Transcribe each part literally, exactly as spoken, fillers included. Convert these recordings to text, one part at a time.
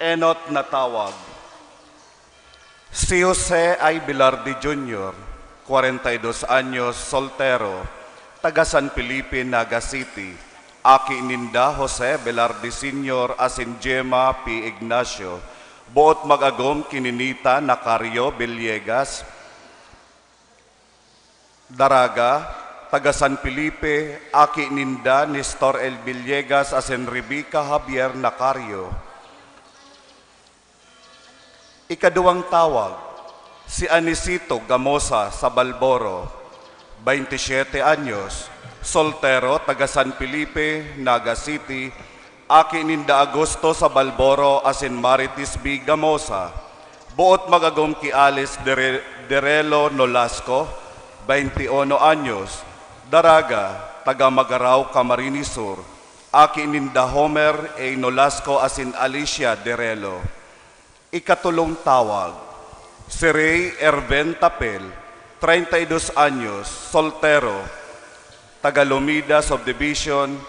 Enot na tawag. Si Jose I. Velarde Junior, kwarenta y dos anyos, soltero, taga San Felipe, Naga City. Aki ninda Jose Velarde Senior asin Gemma P. Ignacio. Boot mag-agom ki Ninita Nacario Villegas, Daraga, taga San Felipe, aki ninda Nestor L. Villegas asin Rebecca Javier Nacario. Ikaduwang tawag, si Anicito Gamosa sa Balboro, baynte siyete anyos, soltero, taga San Felipe, Naga City, aki ninda Augusto sa Balboro asin Marites B. Gamosa. Boot mag-agom ki Alice Dere-, Derelo Nolasco, baynte uno anyos, Daraga, taga Magarao, Camarines Sur, aki ninda Homer A. Nolasco asin Alicia Derelo. Ikatulong tawag, si Rey Erven Tapel, treinta y dos anyos, soltero, taga Lumida Subdivision,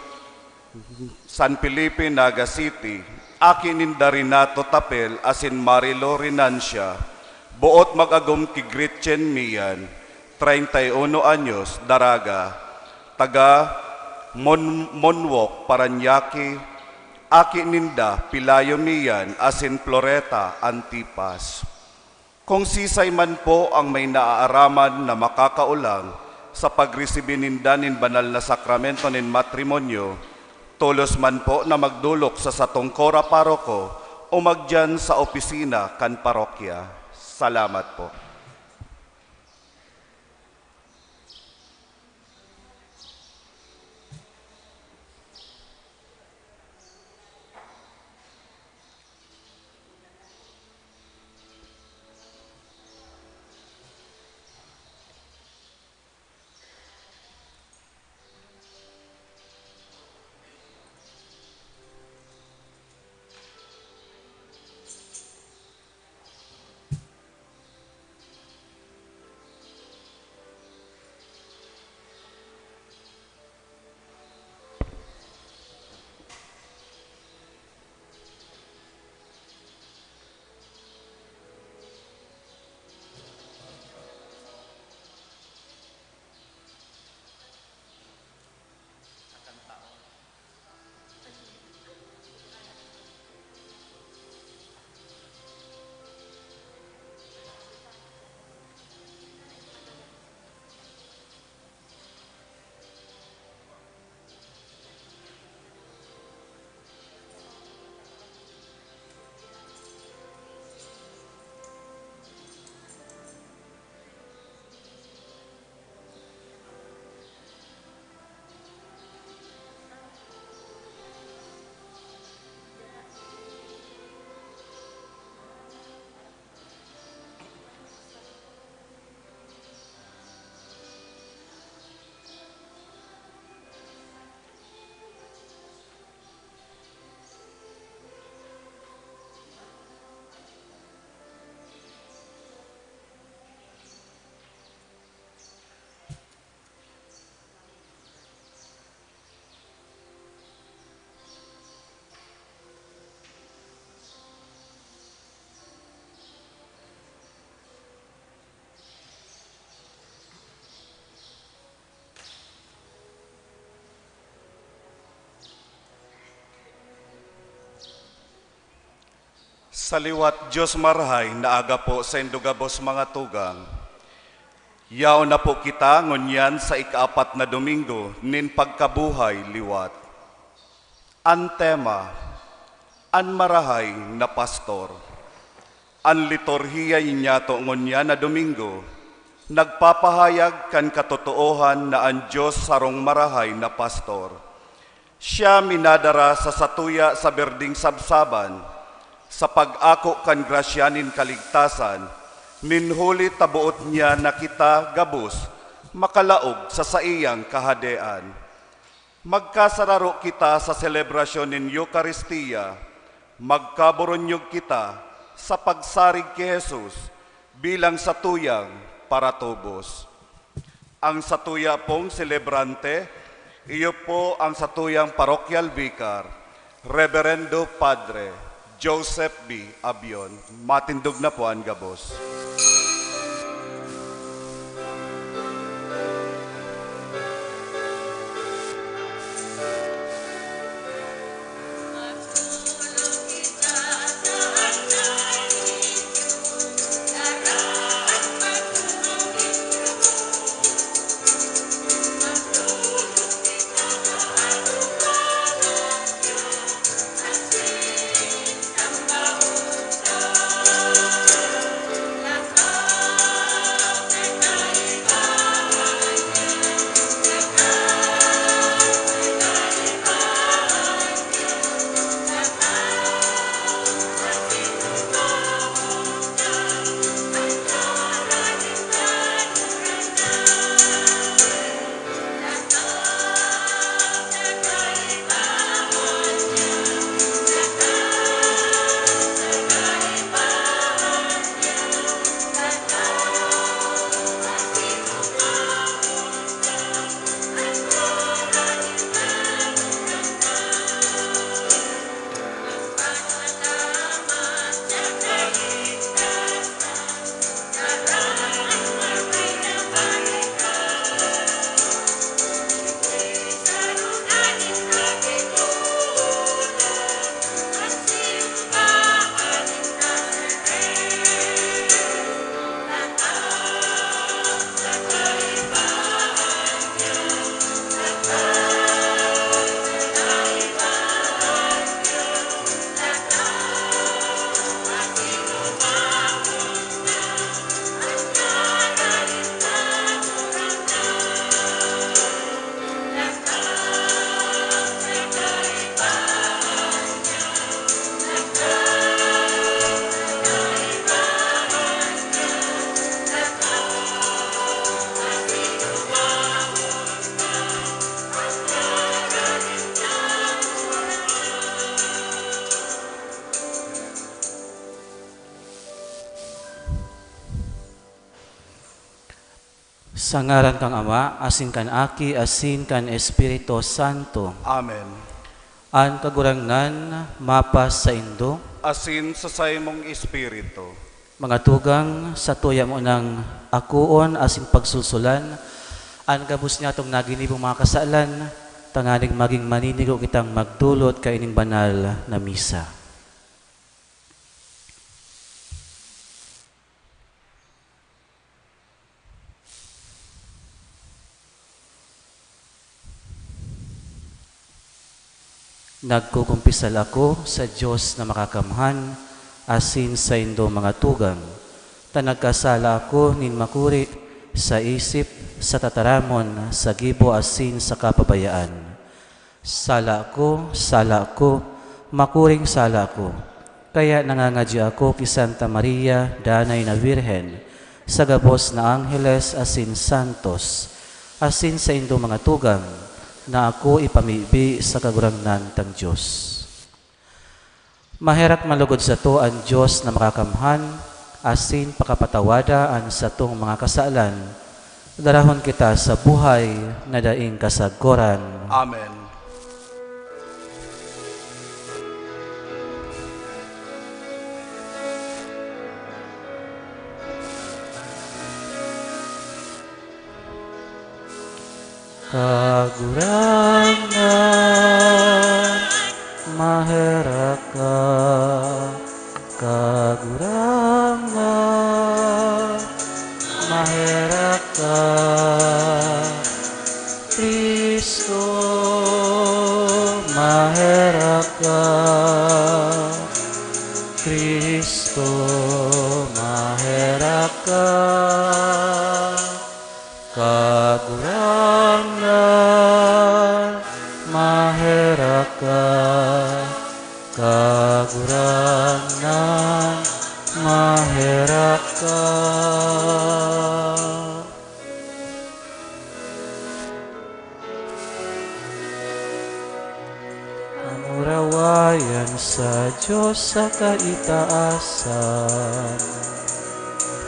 San Felipe, Naga City, aki ninda Renato Tapel asin Marilo Renancia, boot mag-agom ki Gretchen Mian, treinta y uno anyos, Daraga, taga Mon-, Monwok, Parañaque, aki ninda Pelayo Mian asin Floreta Antipas. Kung sisay man po ang may naaaraman na makakaolang sa pagresibi ninda nin banal na sakramento nin matrimonyo, tolos man po na magdolok sa satong kora paroko o magdiyan sa opisina kan parokya. Salamat po. Sa liwat, Dios marahay na aga po saindo gabos, mga tugang. Yaon na po kita ngunyan sa ikaapat na Domingo nin pagkabuhay liwat. An tema, An Marahay na Pastor. An liturhiya ninyato ngunyan na Domingo nagpapahayag kan katotoohan na an Dios sarong marahay na pastor. Siya minadara sa satuya sa berdeng sabsaban, sa pag-ako kan grasya nin kaligtasan, nin huli ta boot niya na kita gabos makalaog sa saiyang Kahadean. Magkasararo kita sa selebrasyon nin Eukaristia, magkaburunyog kita sa pagsarig ki Jesus bilang satuyang paratubos. Ang satuya pong selebrante, iyo po ang satuyang parokyal vicar. Reverendo Padre Joseph B. Abion, matindog na po an gabos. Sa ngaran kan Ama, asin kan Aki, asin kan Espiritu Santo. Amen. An Kagurangnan mapasaindo. Asin sa saimong espiritu. Mga tugang, satuya mo nang akoon asin pagsulsulan an gabos niyatong naginibong mga kasalan, tanganing magin maninigo kitang magdolot kaining banal na misa. Nagkukumpisal ako sa Dios na Makakamhan asin saindo, mga tugang, ta nagkasala ako nin makuri sa isip, sa tataramon, sa gibo asin sa kapabayaan. Sala ko, sala ko, makuring sala ko. Kaya nangangadya ako ki Santa Maria, Danay na Birhen, sa gabos na angheles asin santos, asin saindo, mga tugang, na ako ipamibi sa Kagurangnan tang Dios. Maherak man lugod sato an Dios na Makakamhan, asin pakapatawada an satong mga kasalan, darahon kita sa buhay na daing kasagkoran. Amen. Kagurangnan, maherak ka. Kagurangnan, maherak ka. Cristo, maherak ka. Cristo, maherak ka. Kagurangnan, maherak ka. Kagurangnan, maherak ka. Kamurawayan sa Dios sa kaitaasan,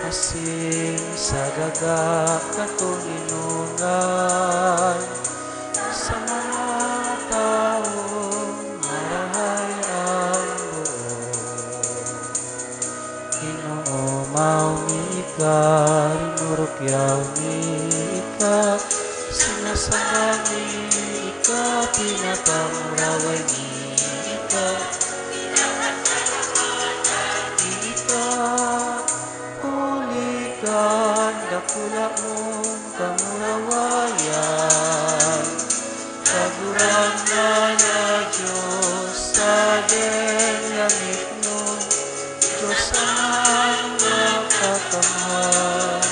asin sa daga katoninongan, sa mga tawong marahay. Ika, rinurukyaw mi ika, sinasamba mi ika, pinapamuraway mi ika. Ika, huli kan dakula mong kamurawayan. Kagurangnan na Diyos, Hadeng langitnon, Diyos Amang makakamhan.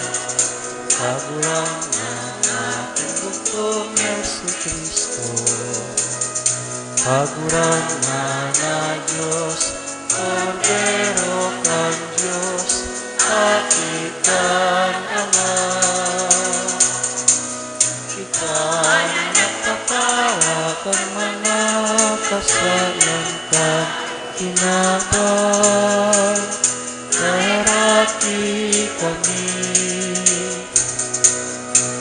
Kagurangnan na aking bugtong Jesu-Cristo, Kagurangnan na Diyos, Kordero kan Diyos, Aki kan Ama. Ika na nagpapara kan mga kasalan kan tinapay, kaheraki kami.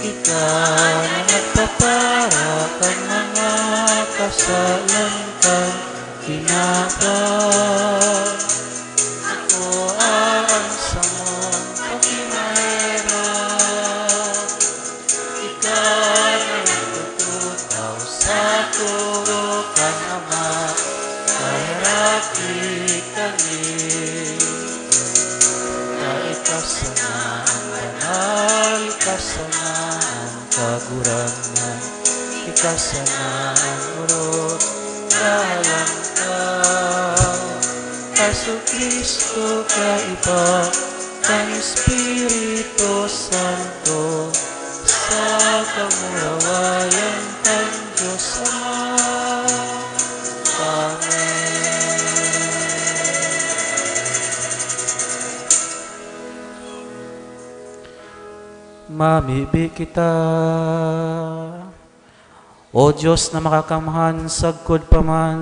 Ika na nagpapara kan mga kasalan kan tinapay, ako ang samong pakimaherak. Ika na nagtututaw sa toro kan Ama, kaheraki kami. Ta ika sana an banal, ika sana an Kagurangnan, ika sana an orog, dalan ka. Jesu-Cristo, kaiba kan Espiritu Santo, sa kamurawayan kan Dios Ama. Amen. Mamibi kita. O Dios na makakamhan, sagkod pa man,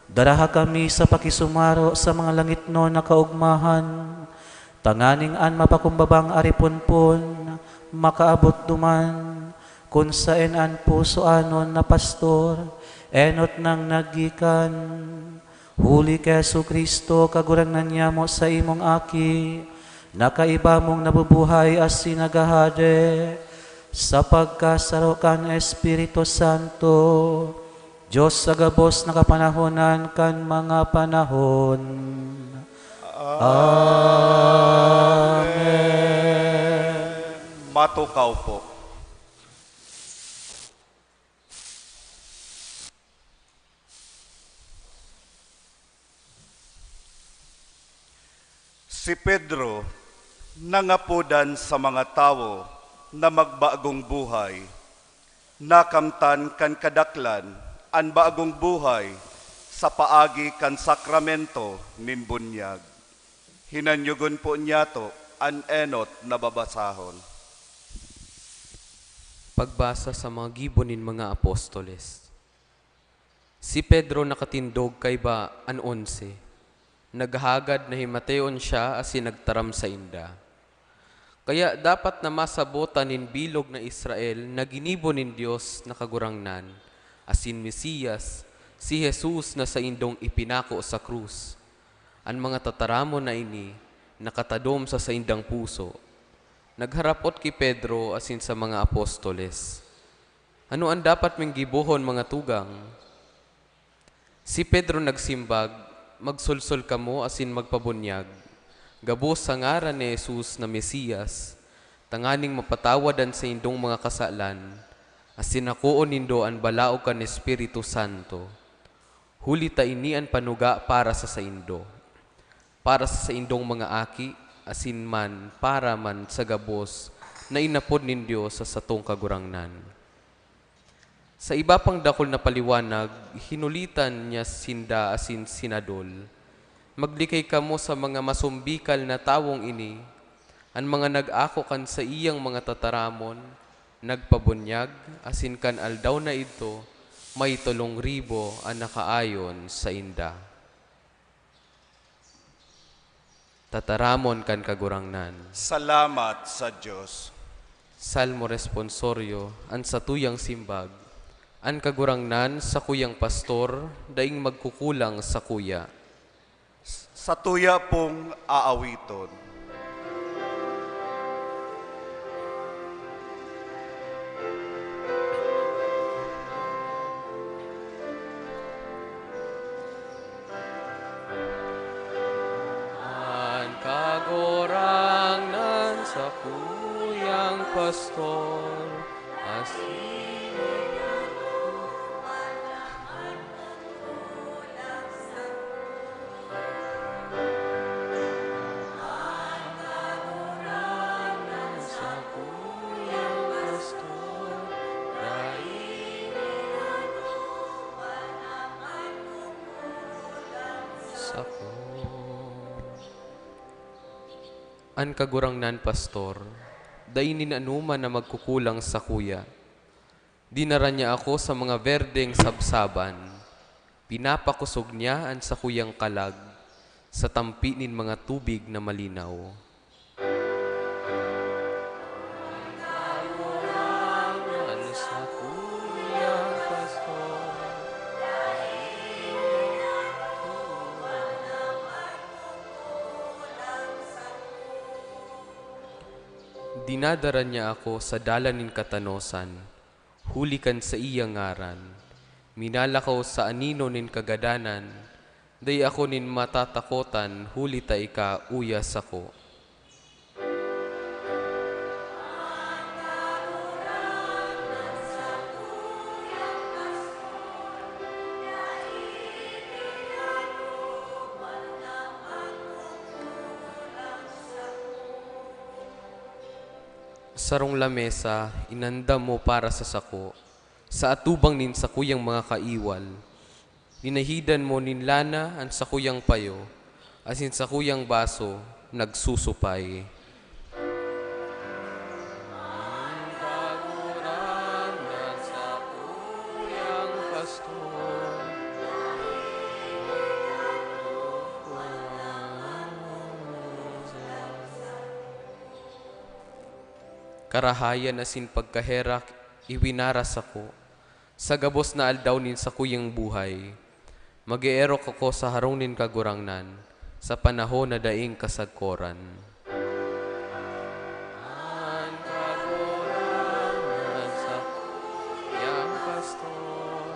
daraha kami sa pakisumaro sa mga langitnon na kaogmahan, tanganing an mapakumbabang ariponpon makaabot duman, kun saen an puso anon na pastor enot nang naggikan. Huli ki Jesu-Cristo, Kagurangnan nyamo, saimong Aki, na kaiba mong nabubuhay asin naghahade, sa pagkasaro kan Espiritu Santo, Dios sa gabos na kapanahonan kan mga panahon. Amen. Matukaw po. Si Pedro, nangapodan sa mga tawo na magbagong buhay, nakamtan kan kadaklan an bagong buhay sa paagi kan sakramento nin bunyag. Hinanyogon po niyato an enot na babasahon. Pagbasa sa mga gibo nin mga apostoles. Si Pedro nakatindog kaiba an onse. Naghagad na himateon siya asin nagtaram sainda, "Kaya dapat na masabot ta nin bilog na Israel na ginibo nin Dios na Kagurangnan asin Mesias, si Jesus na saindong ipinako sa krus. An mga tataramon na ini nakatadom sa saindang puso." Nagharapot ki Pedro asin sa mga apostoles, "Ano an dapat ming gibohon, mga tugang?" Si Pedro nagsimbag, "Magsolsol kamo asin magpabunyag, gabos sa ngaran ni Jesus na Mesias, tanganing mapatawad an saindong mga kasalan, asin hakoon nindo an balaog kan Espiritu Santo. Huli ta ini an panuga para sa saindo, para sa saindong mga aki, asin man para man sa gabos na inapod nin Dios sa satong Kagurangnan." Sa iba pang dakul na paliwanag, hinulitan niya sinda asin sinadol, "Maglikay kamo sa mga masumbikal na tawong ini. An mga nag-ako kan saiyang mga tataramon, nagpabunyag, asin kan aldaw na idto, may tolong ribo an nakaayon sainda." Tataramon kan Kagurangnan. Salamat sa Dios. Salmo Responsorio, an satuyang simbag. An Kagurangnan, sakuyang pastor, daing magkukulang sakuya. Satuya pong aawiton. Kuyang pastor, asin sa kuyang pastor, dai sako. An Kagurangnan, Pastor, dai nin anoman na magkukulang sakuya. Dinara niya ako sa mga berdeng sabsaban. Pinapakosog niya an sakuyang kalag sa tampi nin mga tubig na malinaw. An sakuyang pastor, dinadara niya ako sa dalan nin katanosan, huli kan saiyang ngaran. Minalakaw sa anino nin kagadanan, dai ako nin matatakotan, huli ta ika uya sako. Sarong lamesa inandam mo para sa sako, sa atubang nin sakuyang mga kaiwal. Linahidan mo nin lana an sakuyang payo, asin sakuyang baso nagsusupay. An Kagurangnan sakuyang pastor. Karahayan asin pagkaherak iwinara sako. Sa gabos na aldaw nin sakuyang buhay, mag-eerok ako sa harong nin Kagurangnan sa panahon na daing kasagkoran. An Kagurangnan sakuyang pastor.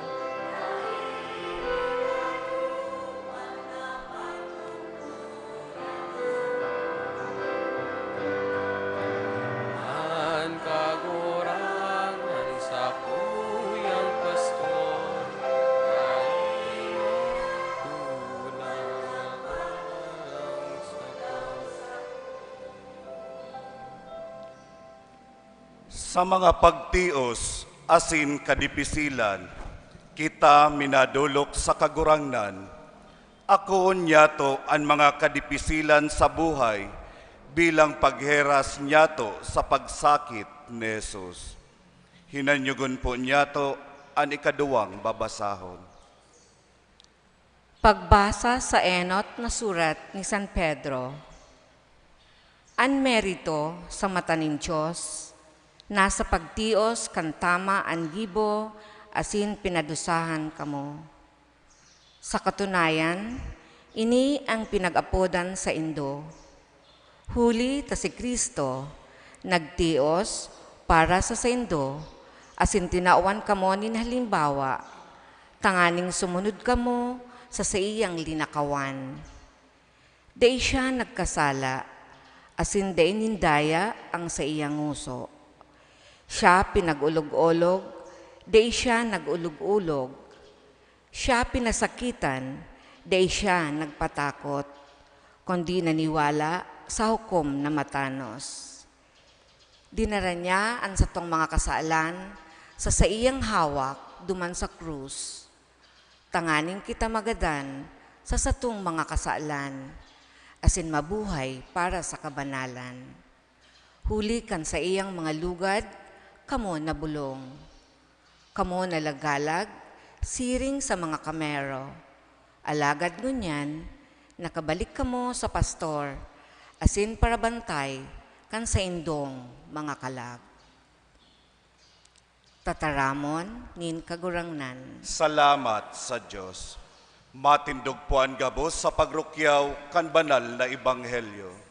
An Kagurangnan sakuyang pastor, dai kulang sako. Sa mga pagtios asin kadipisilan, kita minadolok sa Kagurangnan. Akoon niyato an mga kadipisilan sa buhay bilang pagheras niyato sa pagsakit ni Jesus. Hinanyogon po niyato an ikaduwang babasahon. Pagbasa sa enot na surat ni San Pedro. An merito sa mata nin Dios nasa pagtios kan tama an gibo asin pinadusahan kamo. Sa katunayan, ini an pinag-apodan saindo. Huli ta si Cristo nagtios para sa saindo, asin tinawan kamo nin halimbawa, tanganing sumunod kamo sa saiyang linakawan. Dai siya nagkasala, asin dai nin daya an saiyang ngoso. Siya pinag-olog-olog, dai siya nag-olog-olog. Siya pinasakitan, dai siya nagpatakot, kundi naniwala sa hukom na matanos. Dinara niya an satong mga kasalan sa saiyang hawak duman sa krus, tanganing kita magadan sa satong mga kasalan, asin mabuhay para sa kabanalan. Huli kan saiyang mga lugad, kamo nabolong. Kamo nalagalag siring sa mga kamero. Alagad ngunyan, nakabalik kamo sa pastor, asin parabantay kan saindong mga kalag. Tataramon nin Kagurangnan. Salamat sa Dios. Matindog po an gabos sa pagrukyaw kan banal na ebanghelyo.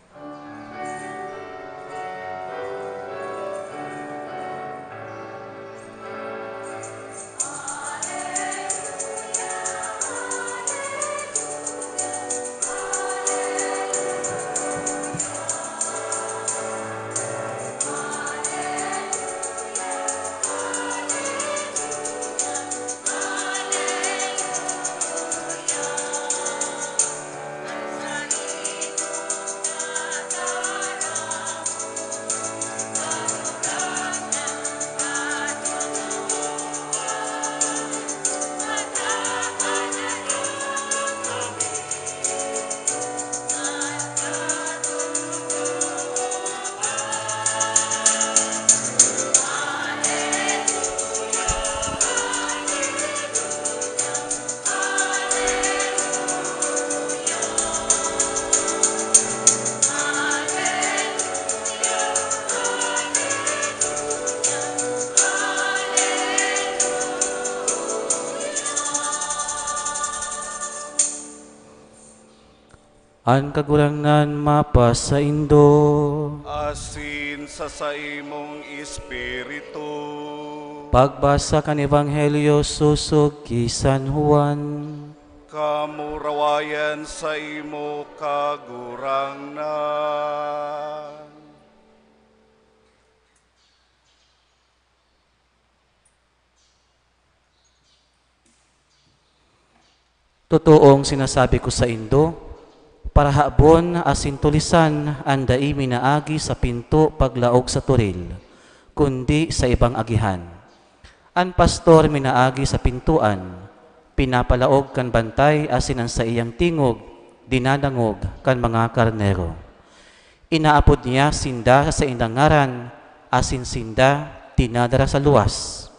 An Kagurangnan mapasaindo. Asin sa saimong espiritu. Pagbasa kan Ebanghelyo sosog ki San Juan. Kamurawayan saimo, Kagurangnan. Totoong sinasabi ko saindo, parahabon asin tulisan an dai minaagi sa pinto paglaog sa toril, kundi sa ibang agihan. An pastor minaagi sa pintoan, pinapalaog kan bantay asin an saiyang tingog dinadangog kan mga karnero. Inaapod niya sinda sa saindang ngaran, asin sinda dinadara sa luwas.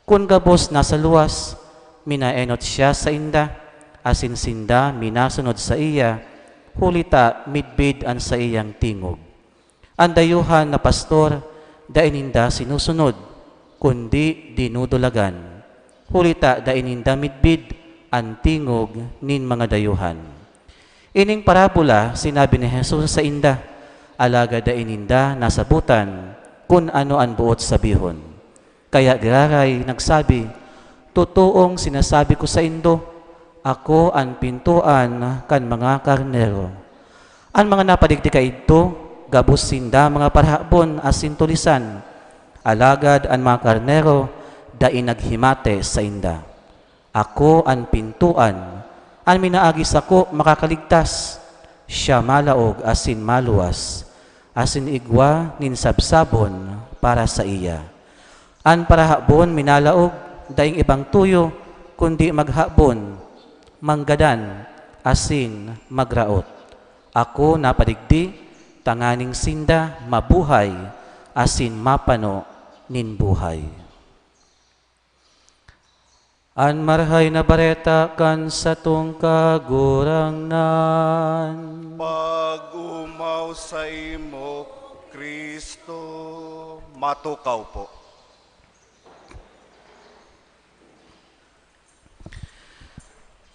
Kun gabos nasa luwas, minaenot siya sainda, asin sinda minasunod saiya, huli ta midbid an saiyang tingog. An dayuhan na pastor, dai ninda sinusunod, kundi dinudulagan, huli ta dai ninda midbid an tingog nin mga dayuhan. Ining parabola sinabi ni Jesus sainda, alagad dai ninda nasabotan kun ano an boot sabihon. Kaya giraray nagsabi, "Totoong sinasabi ko saindo, ako an pintoan kan mga karnero." An mga napadigdi kaidto, gabos sinda mga parahabon asin tulisan, alagad an mga karnero dai naghimate sainda. Ako an pintoan, an minaagi sako makakaligtas, siya malaog asin maluwas, asin igwa nin sabsabon para saiya. An parahabon minalaog, daing ibang tuyo, kundi maghabon, manggadan, asin magraot. Ako napadigdi, tanganing sinda mabuhay asin mapano nin buhay. An Marahay na Bareta kan satong Kagurangnan. Pag-omaw saimo, Cristo. Matukaw po.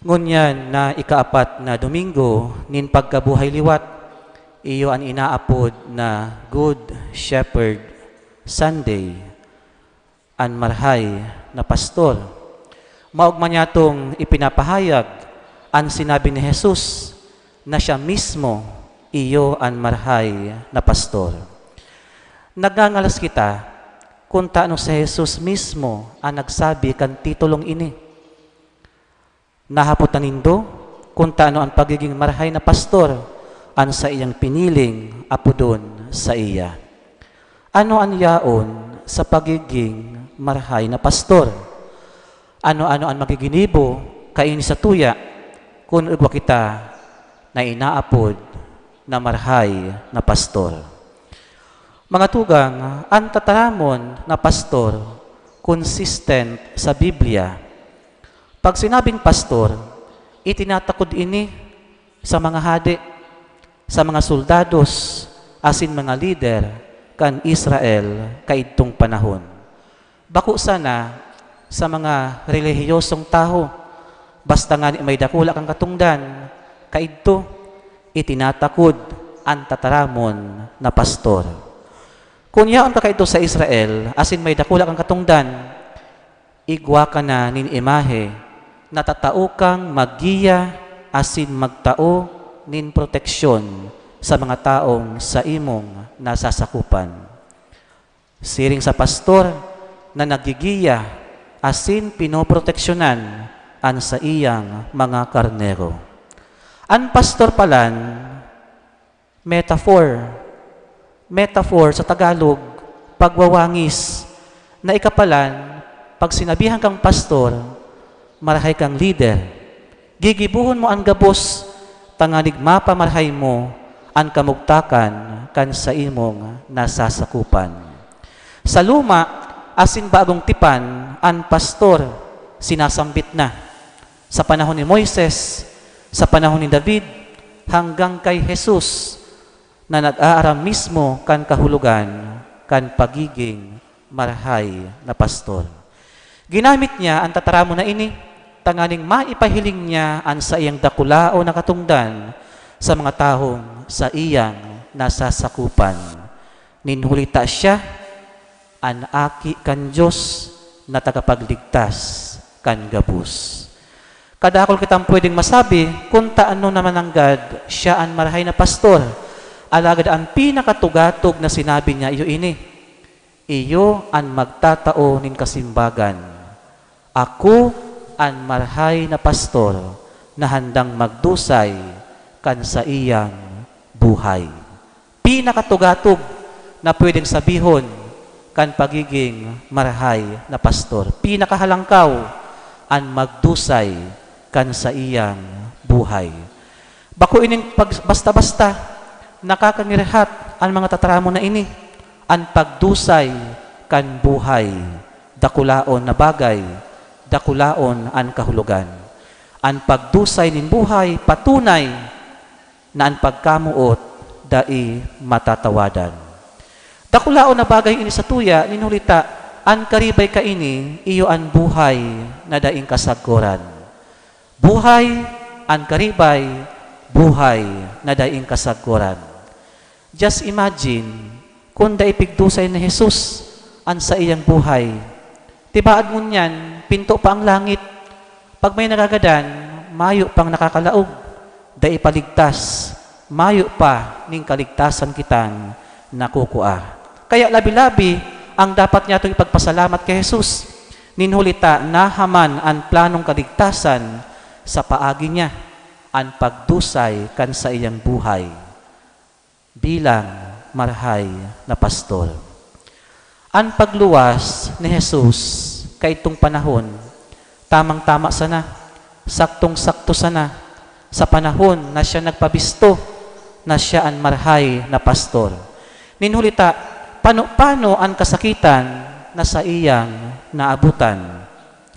Ngunyan na ikaapat na Domingo nin pagkabuhay liwat, iyo an inaapod na Good Shepherd Sunday. An marahay na pastor. Maogma niyatong ipinapahayag an sinabi ni Jesus na siya mismo iyo an marahay na pastor. Nagngangalas kita kun tano si Jesus mismo an nagsabi kan titulong ini. Nahapot na nindo kun tano an pagigin marahay na pastor an saiyang piniling apodon saiya. Ano an yaon sa pagigin marahay na pastor? Ano-ano an magiginibo kaini satuya kun igwa kita na inaapod na marahay na pastor? Mga tugang, an tataramon na pastor consistent sa Biblia. Pag sinabing pastor, itinatakod ini sa mga hade, sa mga soldados, asin mga lider kan Israel kaidtong panahon. Bako sana sa mga relihiyosong tawo, basta ngani may dakula kan katongdan, kaidto itinatakod an tataramon na pastor. Kun yaon ka kaidto sa Israel asin may dakula kang katongdan, igwa ka na nin imahe na tatao kang maggiya asin magtao nin proteksyon sa mga taong saimong nasasakopan. Siring sa pastor na naggigiya asin pinoproteksyonan an saiyang mga karnero. An pastor palan, metaphor. Metaphor sa Tagalog, pagwawangis, na ikapalan, pag sinabihan kang pastor, marahay kang lider. Gigibohon mo an gabos tanganing mapamarahay mo an kamugtakan kan saimong nasasakopan. Sa Luma asin Bagong Tipan, an pastor sinasambit na. Sa panahon ni Moises, sa panahon ni David, hanggang kay Jesus na nag-aaram mismo kan kahulogan kan pagiging marahay na pastor. Ginamit niya an tataramon na ini tanganing maipahiling niya an saiyang dakulaon na katongdan sa mga tahong saiyang nasasakopan. Nin huli ta siya an Aki kan Dios na tagapagligtas kan gabos. Kadakul kitang pwedeng masabi kun taano na mananggad siya an marahay na pastor. Alagad an pinakatugatog na sinabi niya iyo ini, "Iyo an magtatao nin kasimbagan. Ako an marahay na pastor na handang magdusay kan saiyang buhay." Pinakatugatog na pwedeng sabihon kan pagiging marahay na pastor. Pinakahalangkaw an magdusay kan saiyang buhay. Bako ining pag-, basta-basta nakakangirhat an mga tataramon na ini, an pagdusay kan buhay. Dakulaon na bagay, dakulaon an kahulogan. An pagdusay nin buhay patunay na an pagkamoot dai matatawadan. Dakulaon na bagay ini satuya, nin huli ta an karibay kaini iyo an buhay na daing kasagkoran. Buhay, an karibay, buhay na daing kasagkoran. Just imagine, kun dai pigdusay ni Jesus an saiyang buhay. Tibaad ngunyan, pinto pa ang langit. Pag may nagagadan, mayo pang nakakalaog, dai pa ligtas, mayo pa nin kaligtasan kitang nakukua. Kaya labi-labi ang dapat niyatong ipagpasalamat ki Jesus. Nin huli ta nahaman an planong kaligtasan sa paagi niya, an pagdusay kan saiyang buhay bilang marahay na pastor. An pagluwas ni Jesus kaidtong panahon, tamang-tama sana, saktong-sakto sana, sa panahon na siya nagpabisto na siya an marahay na pastor. Nin huli ta, pano-pano an kasakitan na saiyang naabutan?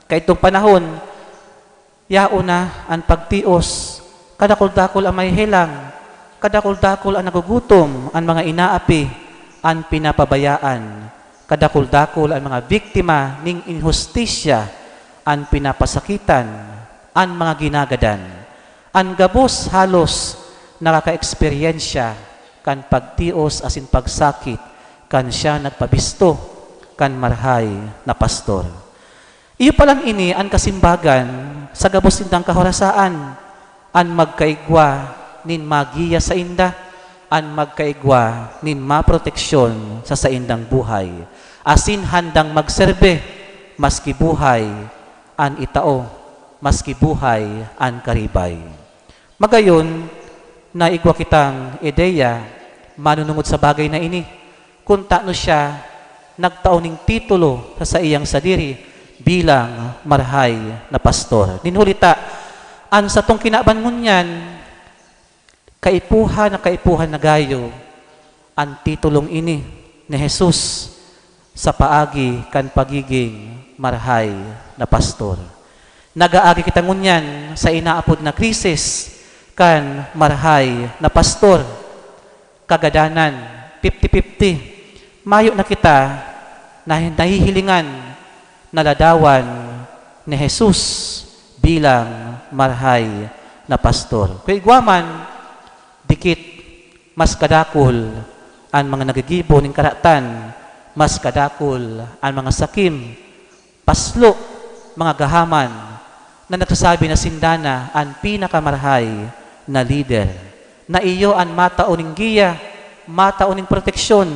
Kaidtong panahon, yaon na an pagtios, kadakul-dakul an mahehelang, kadakul-dakul an nagugutom, an mga inaapi, an pinapabayaan, kadakul-dakul an mga biktima nin inhustisya, an pinapasakitan, an mga ginagadan. An gabos halos nakakaeksperyensya kan pagtios asin pagsakit kan siya nagpabisto kan marahay na pastor. Iyo palan ini an kasimbagan sa gabos nindang kahorasaan, an magkaigwa nin magiya sainda, an magkaigwa nin maproteksyon sa saindang buhay, asin handang magserbe maski buhay an itao, maski buhay an karibay. Magayon, naigwa kitang ideya manunungod sa bagay na ini, kun tano siya nagtao nin titulo sa saiyang sadiri bilang marahay na pastor. Nin huli ta, an satong kinaban ngunyan, kaipuhan na kaipuhan na gayo an titulong ini ni Jesus sa paagi kan pagiging marahay na pastor. Nagaagi kita ngunyan sa inaapod na krisis kan marahay na pastor. Kagadanan, fifty fifty. Mayo na kita na nahihilingan na ladawan ni Jesus bilang marahay na pastor. Kung igwa man, dikit, mas kadakul an mga naggigibo nin karatan, mas kadakul an mga sakim, paslo, mga gahaman na nagsasabi na sinda na an pinakamarahay na lider, na iyo an matao nin giya, matao nin proteksyon,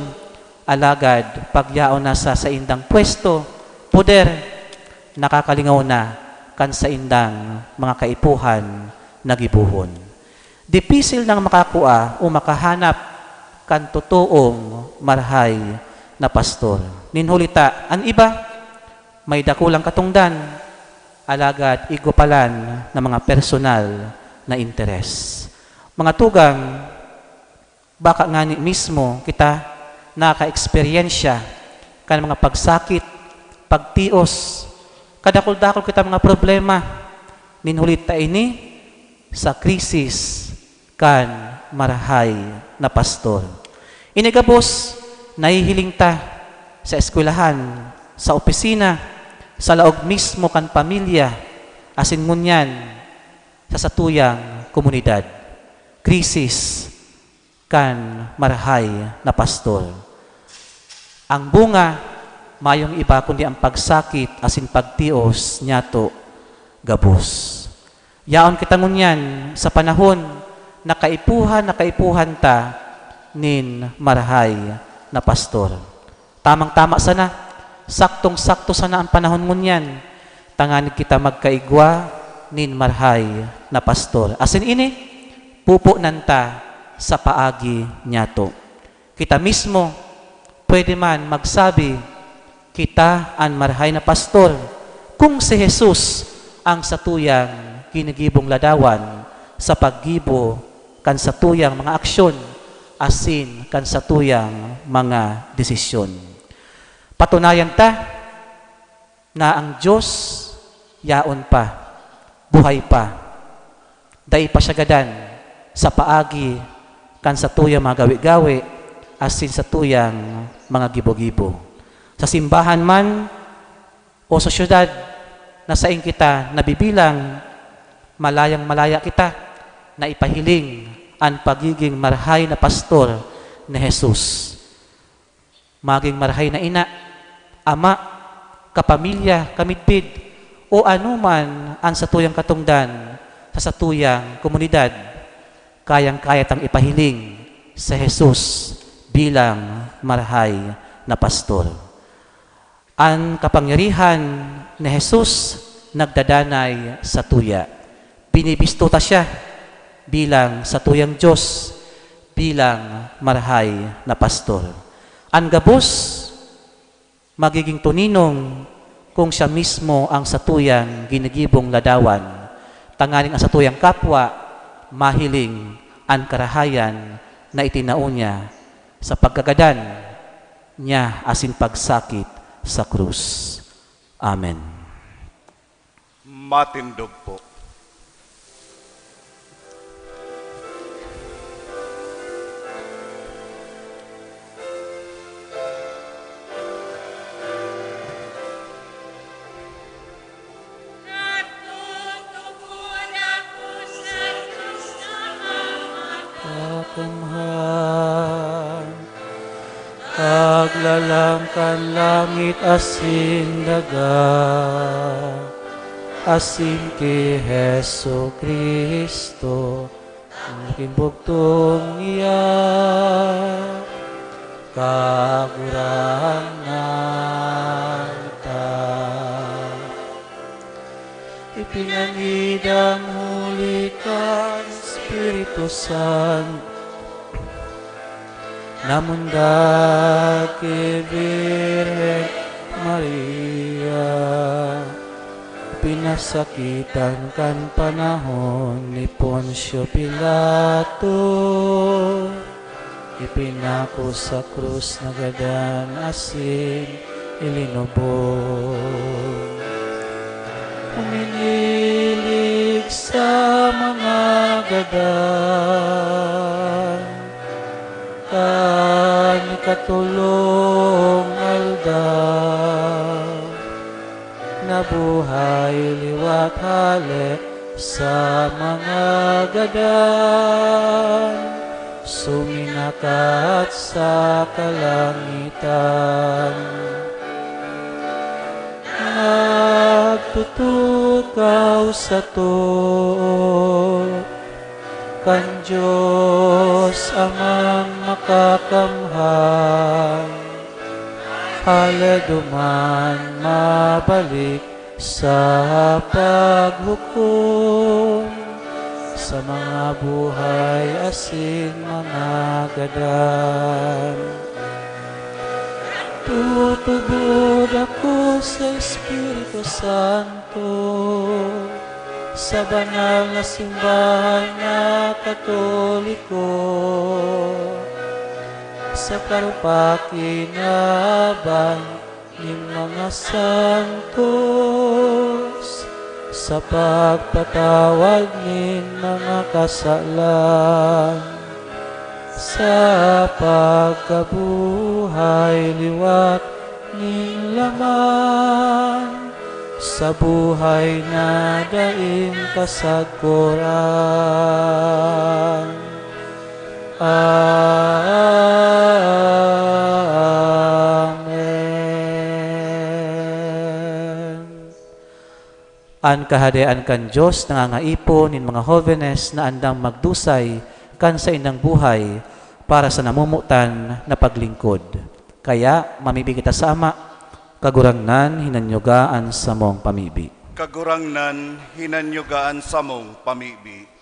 alagad pagyaon na sa saindang pwesto, poder, nakakalingaw na kan saindang mga kaipuhan na gibohon. Dipisil nang makakua o makahanap kan totoong marahay na pastor. Nin huli ta, an iba may dakulang katongdan, alagad igwa palan na mga personal na interes. Mga tugang, baka ngani mismo kita nakaeksperyensya kan mga pagsakit, pagtios, kadakul-dakul kita mga problema. Nin huli ta ini sa krisis kan marahay na pastor. Ini gabos, nahihiling ta sa eskwelahan, sa opisina, sa laog mismo kan pamilya, asin ngunyan sa satuyang komunidad. krisis kan marahay na pastor. Ang bunga, mayong iba kundi ang pagsakit asin pagtios niyato gabos. Yaon kita ngunyan sa panahon na kaipuhan na kaipuhan ta nin marahay na pastor. Tamang-tama sana, saktong-sakto sana an panahon ngunyan, tanganing kita magkaigwa nin marahay na pastor. Asin ini, pupunan ta sa paagi niyato. Kita mismo, pwede man magsabi, "Kita an marahay na pastor." Kung si Jesus ang satuyang ginigibong ladawan sa paggibo kan satuyang mga aksyon asin kan satuyang mga desisyon. Patunayan ta na ang Dios yaon pa, buhay pa, dai pa siya gadan sa paagi kan satuyang mga gawe-gawe asin satuyang mga gibo-gibo. Sa simbahan man o sa syudad na sain kita nabibilang, malayang-malaya kita na ipahiling an pagiging marahay na pastor ni Jesus. Maging marahay na ina, ama, kapamilya, kamidbid, o anoman an satuyang katongdan sa satuyang komunidad, kayang-kaya tang ipahiling si Jesus bilang marahay na pastor. An kapangyarihan ni Jesus nagdadanay satuya. Binibisto ta siya bilang satuyang Dios, bilang marahay na pastor. An gabos, magiging toninong kung siya mismo ang satuyang ginigibong ladawan, tanganing ang satuyang kapwa mahiling an karahayan na itinao niya sa pagkagadan niya asin pagsakit sa krus. Amen. Matindog po. Kakamhan, paglalang kan langit asin daga, asin ki Jesu-Cristo, aking bugtong iya, Kagurangnan ta. Ipinangidang huli kan Espiritu Santo, namundag ki Birhen Maria, pinasakitan kan panahon ni Poncio Pilato, ipinako sa krus, nagadan asin ilinubong. Uminilig sa mga gadan, kan ikatolong aldaw, nabuhay liwat hale sa mga gadan, suminakat sa kalangitan. Nagtutukaw sa too kan Dios Amang Makakamhan, hale duman mabalik sa paghukom sa mga buhay asin mga gadan. Tutubod ako sa Espiritu Santo, sa banal na simbahan na Katoliko, sa karupakinaban nin mga santos, sa pagpatawad nin mga kasalan, sa pagkabuhay liwat nin laman, sa buhay na daing kasagkoran. Amen. An Kahadean kan Dios nangangaipo nin mga hobenes na andam magdusay kan saindang buhay para sa namomotan na paglingkod. Kaya, mamibi kita sa Ama, Kagurangnan, hinanyuga an samong pamibi. Kagurangnan, hinanyuga an samong pamibi.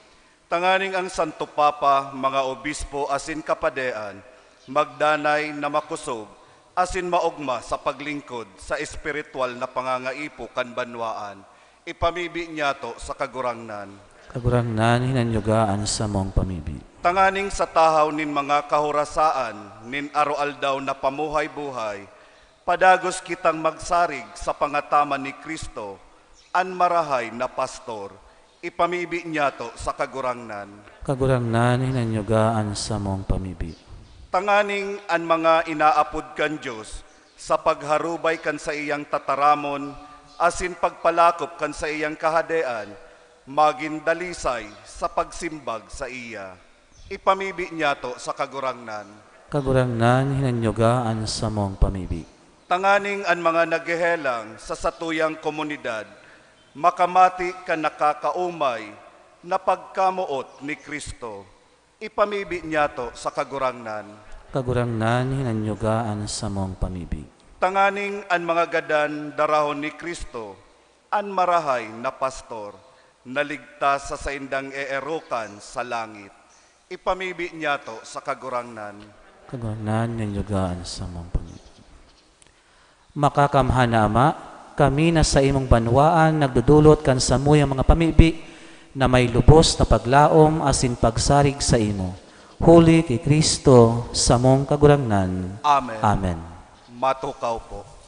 Tanganing ang Santo Papa, mga obispo asin kapadean, magdanay na makosog asin maogma sa paglingkod sa espiritual na pangangaipo kan banwaan, ipamibi niyato sa Kagurangnan. Kagurangnan, hinanyuga an samong pamibi. Tanganing sa tahaw nin mga kahorasaan nin aroaldaw na pamuhay-buhay, padagos kitang magsarig sa pangataman ni Cristo, an marahay na pastor, ipamibi niyato sa Kagurangnan. Kagurangnan, hinanyuga an samong pamibi. Tanganing an mga inaapod kan Dios sa pagharubay kan saiyang tataramon asin pagpalakop kan saiyang kahadean, magin dalisay sa pagsimbag saiya. Ipamibi niyato sa Kagurangnan. Kagurangnan, hinanyuga an samong pamibi. Tanganing an mga naghehelang sa satuyang komunidad makamati kan nakakaomay na pagkamoot ni Cristo, ipamibi niyato sa Kagurangnan. Kagurangnan, hinanyuga an samong pamibi. Tanganing an mga gadan darahon ni Cristo, an marahay na pastor, na ligtas sa saindang eerokan sa langit, ipamibi niyato sa Kagurangnan. Kagurangnan, hinanyuga an samong pamibi. Makakamhan na Ama, kami na sa imong banwaan nagdodolot kan samuyang mga pamibi na may lubos na paglaom asin pagsarig saimo. Huli ki Cristo, samong Kagurangnan. Amen. Amen. Matukaw po.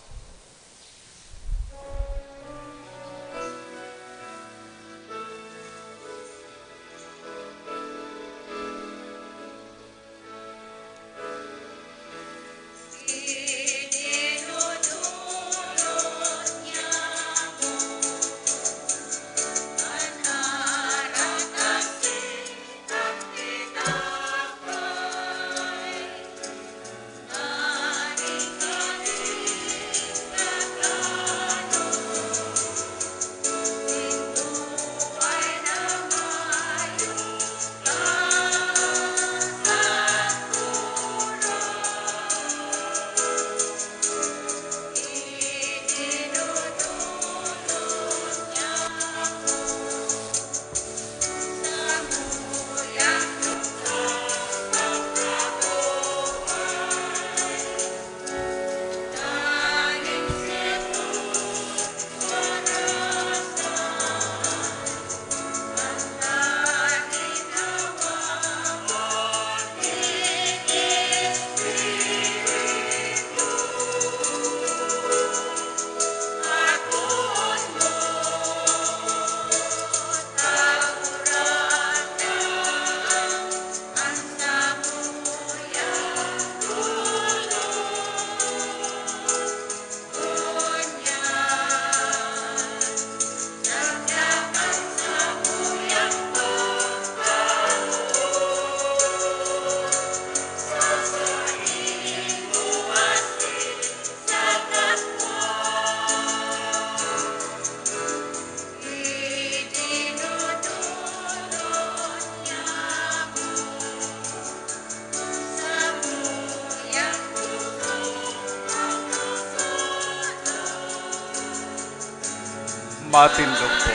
Matindog po.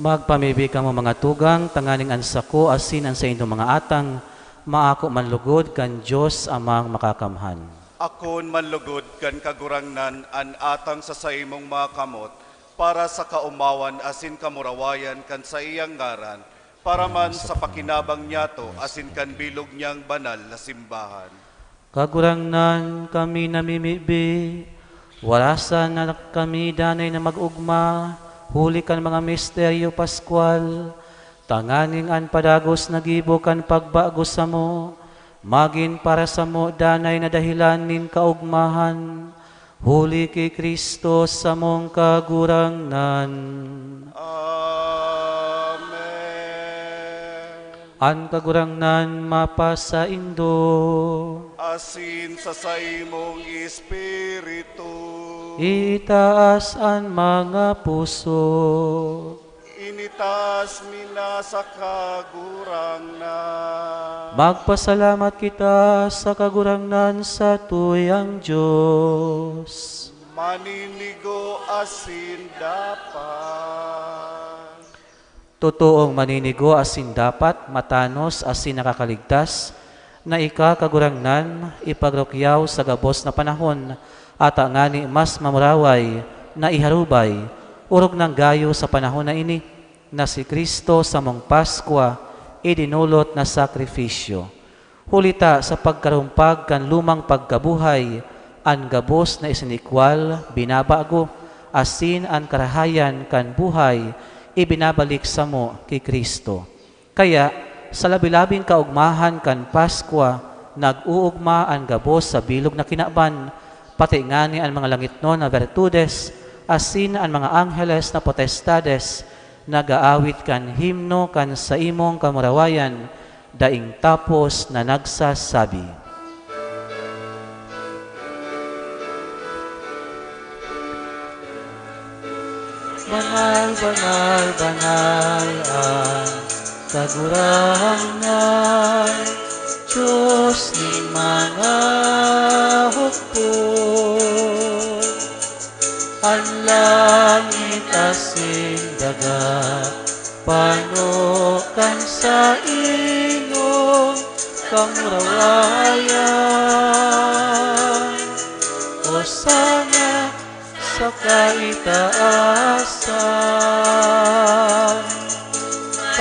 Magpamibi kamo, mga tugang, tanganing an sako asin an saindong mga atang maako man lugod kan Dios Amang Makakamhan. Akoon man lugod kan Kagurangnan an atang sa saimong mga kamot para sa kaomawan asin kamurawayan kan saiyang ngaran, para man sa pakinabang niyato asin kan bilog niyang banal na simbahan. Kagurangnan, kami namimibi, warasan na kami danay na mag-ogma, huli kan mga misteryo paskwal, Tanganing an padagos na gibo kan pagbago samo, magin para samo danay na dahelan nin kaogmahan, huli ki Cristo samong Kagurangnan. Amen. An Kagurangnan mapasaindo. Asin sa saimong espiritu. Itaas an mga puso. Initaas mi na sa Kagurangnan. Magpasalamat kita sa Kagurangnan sa tuyang Dios. Maninigo asin dapat. Totoong maninigo asin dapat, matanos asin nakakaligtas, na ika, Kagurangnan, ipagrukyaw sa gabos na panahon, ata ngani mas mamuraway na iharubay, orog nang gayo sa panahon na ini, na si Cristo samong Paskwa idinolot na sakrifisyo. Huli ta sa pagkarumpag kan lumang pagkabuhay, an gabos na isinikwal, binabago, asin an karahayan kan buhay, ibinabalik samo ki Cristo. Kaya, sa labi-labing kaogmahan kan Paskwa, nag-oogma an gabos sa bilog na kinaban, pati ngani an mga langitnon na bertudes, asin an mga angheles na potestades, nag-aawit kan himno kan saimong kamurawayan, daing tapos na nagsasabi, "Banal, banal, banal an Kagurangnan, Dios nin mga hukbo. An langit asin daga pano kan saimong kamurawayan. Hosana sa kaitaasan.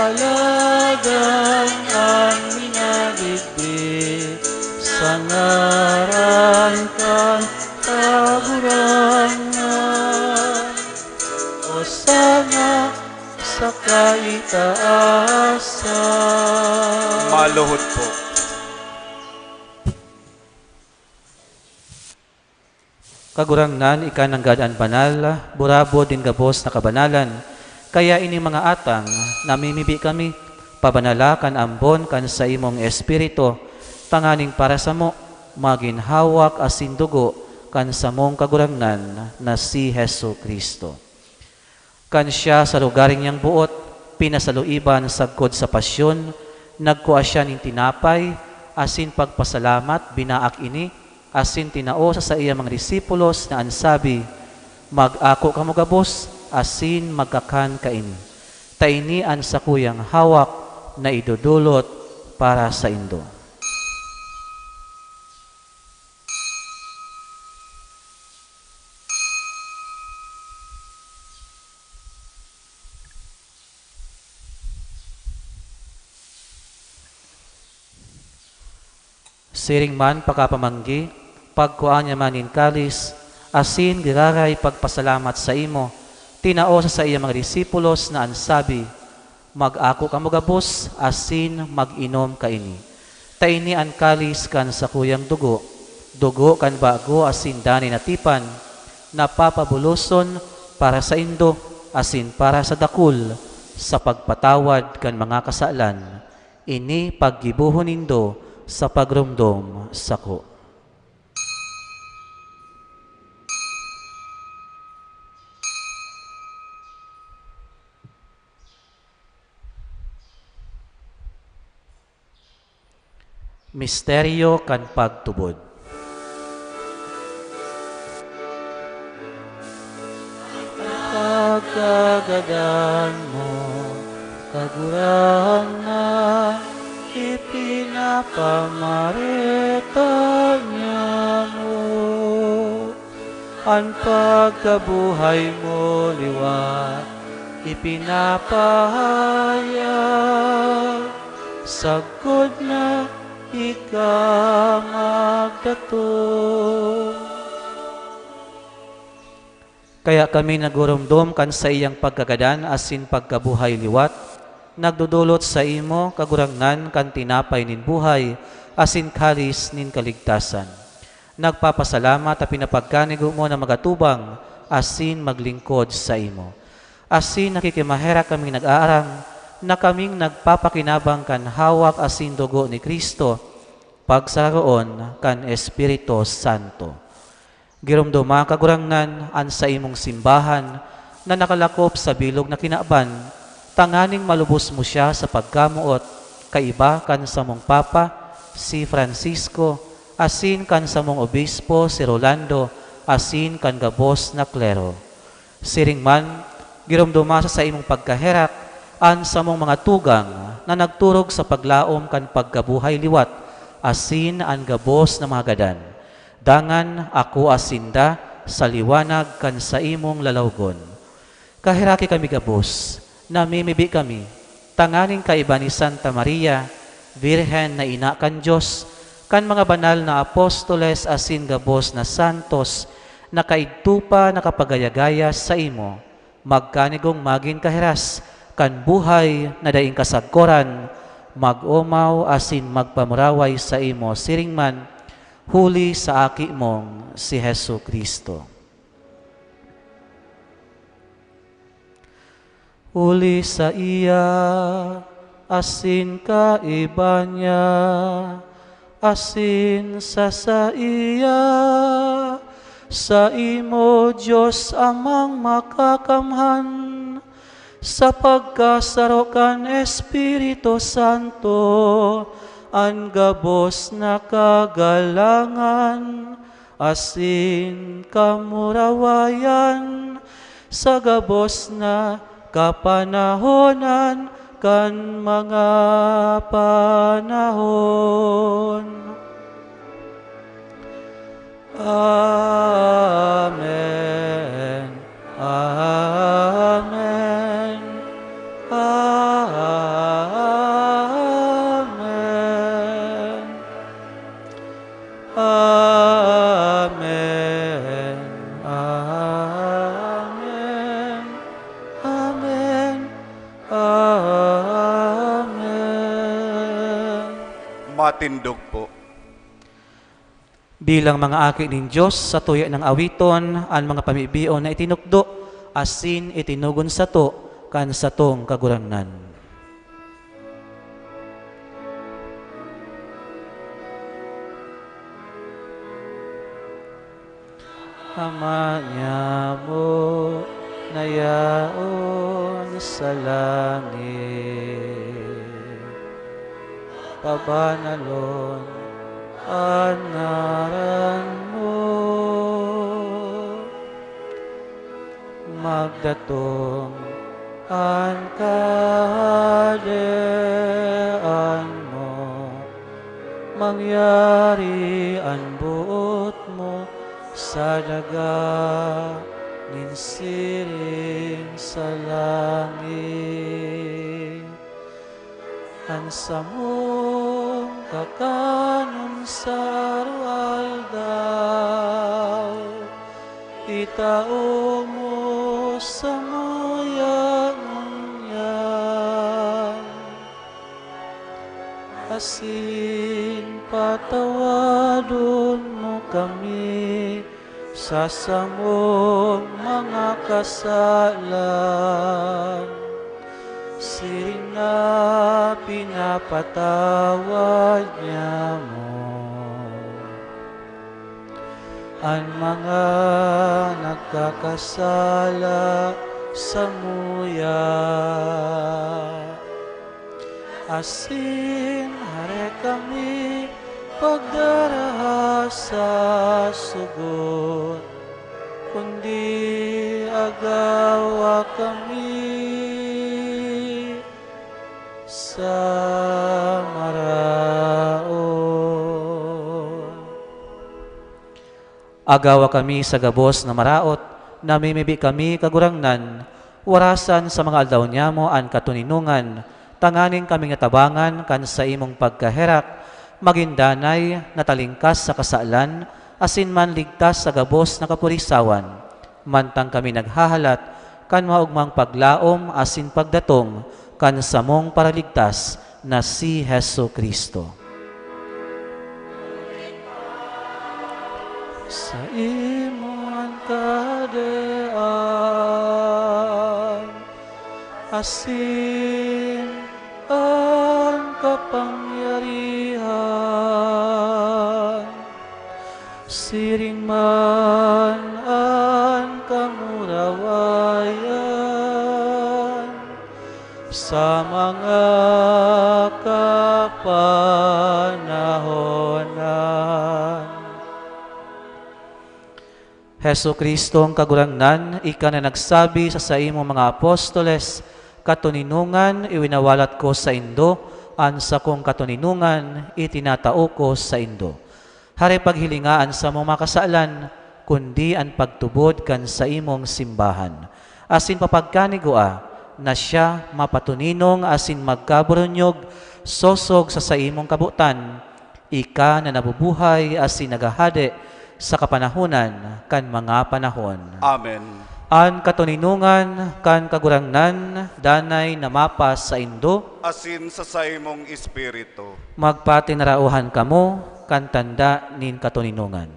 Paladan an minagigdi sa ngaran kan Kagurangnan. Hosana sa kaitaasan." Maluhod po. Kagurangnan, ika nanggad an banal, burabod nin gabos na kabanalan. Kaya ini mga atang, namimibi kami, pabanala kan ambon kan saimong Espiritu, tanganing para samo, magin hawak asin dugo kan samong Kagurangnan na si Jesu-Cristo. Kan siya sa lugaring niyang boot, pinasaluiban sagkod sa pasyon, nagkua siya nin tinapay, asin pagpasalamat, binaak ini, asin tinao sa saiyang mga disipulos na an sabi, "Mag-ako kamo gabos, asin magkakan kaini. Ta ini an sakuyang hawak na idodolot para saindo." Siring man pakapamanggi, pagkua niya man nin kalis, asin giraray pagpasalamat saimo, tinao sa saiyang mga disipulos na an sabi, "Mag-ako kamo gabos asin mag-inom kaini. Ta ini an kalis kan sakuyang dugo, dugo kan bago asin danay na tipan, na papabuloson para saindo asin para sa dakul sa pagpatawad kan mga kasalan. Ini paggibohon nindo sa pagromdom sako." Misteryo kan pagtubod. Pagkagadan mo, Kagurangnan, ipinapamareta niamo. An pagkabuhay mo liwat ipinapahayag, sagkod na ika magdatong. Kaya kami naguromdom kan saiyang pagkagadan asin pagkabuhay liwat, Nagdodolot saimo, Kagurangnan, kan tinapay nin buhay asin kalis nin kaligtasan. Nagpapasalamat ta pinapagkanigo mo na magatubang asin maglingkod saimo. Asin nakikimaherak kaming nag-aarang na kaming nagpapakinabang kan hawak asin dugo ni Cristo, pagsararoon kan Espiritu Santo. Giromdoma, Kagurangnan, an saimong simbahan na nakalakop sa bilog na kinaban, tanganing malubos mo siya sa pagkamoot, kaiba kan samong Papa, si Francisco, asin kan samong Obispo, si Rolando, asin kan gabos na klero. Siring man, giromdoma sa saimong pagkaherak an samong mga tugang na nagturog sa paglaom kan pagkabuhay liwat asin an gabos na mga gadan. Dangan akoa sinda sa liwanag kan saimong lalawgon. Kaheraki kami gabos, namimibi kami, tanganing kaiba ni Santa Maria, Birhen na ina kan Dios, kan mga banal na apostoles asin gabos na santos na kaidto pa nakapagaya-gaya saimo, magkanigong magin kahiras kan buhay na daing kasagkoran, mag-omaw asin magpamuraway saimo siring man, huli sa Aki mong si Jesu-Cristo. Huli saiya, asin kaiba niya, asin sa saiya, saimo, Dios Amang Makakamhan, sa pagkasaro kan Espiritu Santo, an gabos na kagalangan asin kamurawayan sa gabos na kapanahonan kan mga panahon. Amen. Amen. Amen. Amen. Amen. Amen. Amen. Matindog po. Bilang mga aki nin Dios, sa tuya nang awiton an mga pamibion na itinukdo asin itinugon sato kan satong Kagurangnan. Ama niamo na yaon sa langit, pabanalon an ngaran mo. Magdatong an kahadean mo, mangyari an boot mo sa daga nin siring sa langit. An samong kakanon sa aroaldaw, itao mo samuya ngunyan, asin patawadon mo kami sa samong mga kasalan, siring na pinapatawad niamo an mga nagkakasala samuya. Asin hare kami pagdaraha sa sugot, kundi agawa kami sa maraot. Agawa kami sa gabos na maraot, namimibi kami, Kagurangnan, warasan sa mga aldaw niamo an katoninongan, tanganing kaming natabangan kan saimong pagkaherak, magin danay, natalingkas sa kasalan, asin manligtas sa gabos na kapurisawan. Mantang kami naghahalat kan maogmang paglaom asin pagdatong kan samong Paraligtas na si Jesu-Cristo. Saimo an kahadean, asin an kapangyarihan, siring man an kamurawayan, sa mga kapanahonan. Jesu-Cristong Kagurangnan, ika na nagsabi sa saimong mga apostoles, "Katoninongan iwinawalat ko saindo, an sakong katoninongan itinatao ko saindo." Hare paghilinga an samong mga kasalan, kundi an pagtubod kan saimong simbahan. Asin papagkanigua na siya mapatoninong asin magkaburunyog sosog sa saimong kabotan, ika na nabubuhay asin naghahade sa kapanahonan kan mga panahon. Amen. An katoninongan kan Kagurangnan danay na mapasaindo. Asin sa saimong espiritu. Magpatinarauhan kamo kan tanda nin katoninongan.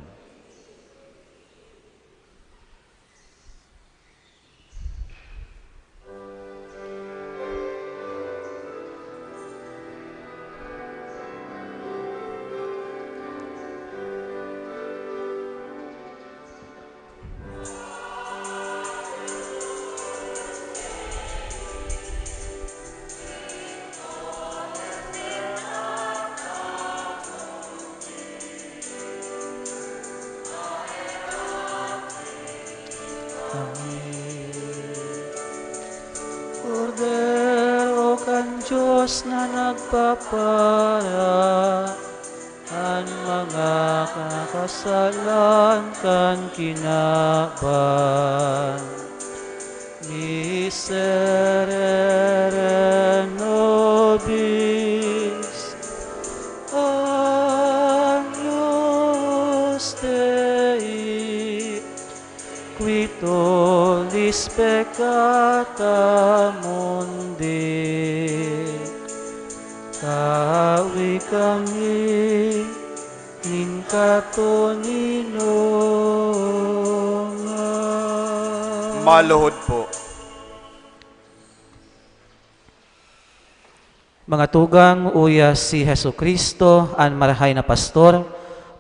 Amen. Kordero kan Dios na nagpapara an mga kakasalan kan kinaban. Miserere nobis, Agnus Dei, qui tollis peccata mundi. Tawi kami nin katoninongan. Maluhod po. Mga tugang, uya si Jesu-Cristo, an marahay na pastor,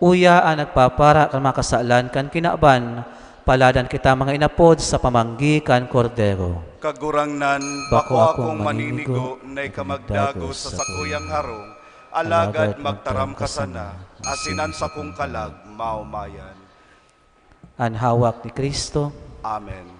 uya an nagpapara kan mga kasalan kan kinaban. Paladan kita, mga inapod, sa pamanggi kan Kordero. Kagurangnan, bako akong maninigo na ika magdagos sa sakuyang harong, alagad magtaram ka sana, asin an sakong kalag maomayan. An hawak ni Cristo. Amen.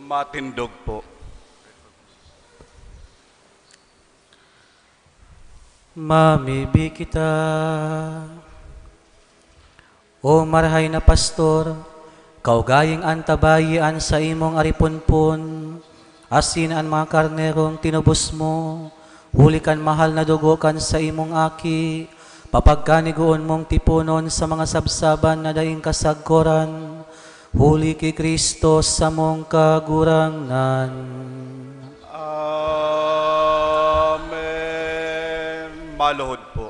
Matindog po. Mamibi kita. O marahay na pastor, kaugaying antabayi an saimong ariponpon, asin an mga karnerong tinubos mo, huli kan mahal na dugo kan saimong Aki, papagkanigoon mong tiponon sa mga sabsaban na daing kasagkoran, huli ki Cristo samong Kagurangnan. Amen. Maluhod po.